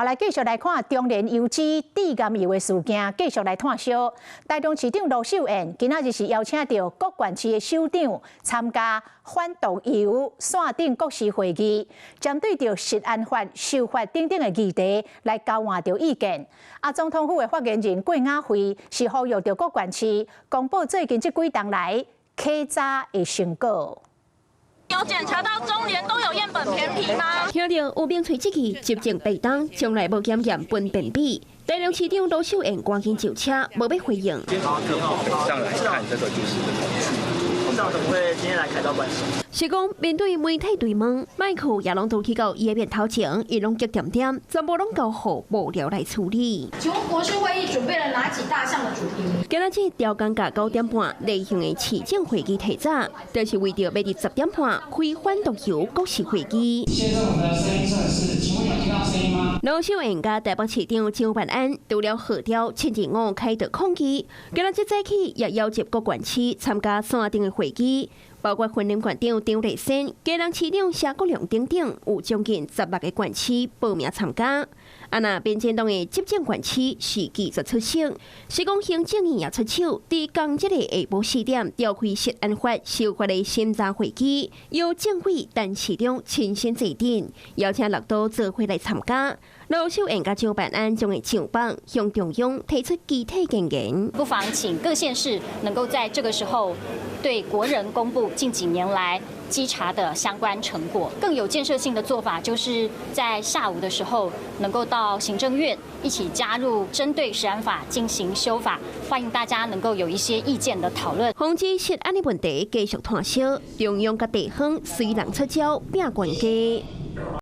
好，來繼續來看中煉油脂致癌油的事件，繼續來炭燒。台中市長盧秀燕今仔日是邀請著各縣市的首長參加反毒油線頂國是會議，針對著食安法修法等等的議題來交換著意見。啊，總統府的發言人郭雅慧是呼籲著各縣市公布最近這幾冬來稽查的成果。有檢查到中聯都有驗苯駢皮嗎？聽著有名嘴質疑執政八冬，從來無檢驗苯便秘。台中市長盧秀燕趕緊就車，無欲回應。上來看，這個就是不知道怎麼會今天來凱道關心。是講面對媒體追問，麥克也攏都去到伊的面頭前，伊攏激恬恬，全部攏交予幕僚來處理。請問國是會議準備了哪幾大項的主題？今仔日調工共9點半例行的市政會議提早，就是為著欲佇10點半開反毒油國是會議。縣政府的聲音測試，請問有聽到聲音嗎？盧秀燕佮台北市長蔣萬安除了號召星期五開道抗議，今仔日早起也邀集各縣市參加線頂的會議，包括雲林縣長張麗善、基隆市長謝國樑等等，有將近16個縣市報名參加。啊，若民進黨的執政縣市是拒絕出席，是講行政院也出手，佇仝這個下晡4點召開食安法修法的審查會議，由政委陳時中親身坐鎮，邀請六都做伙來參加。盧秀燕佮蔣萬安將會上榜，向中央提出具體建言。不妨請各縣市能夠在這個時候對國人公布近幾年來稽查的相關成果。更有建設性的做法，就是在下午的時候能夠到行政院一起加入針對食安法進行修法，歡迎大家能夠有一些意見的討論。防止食安的問題繼續炭燒，中央佮地方隨人出招拚懸家。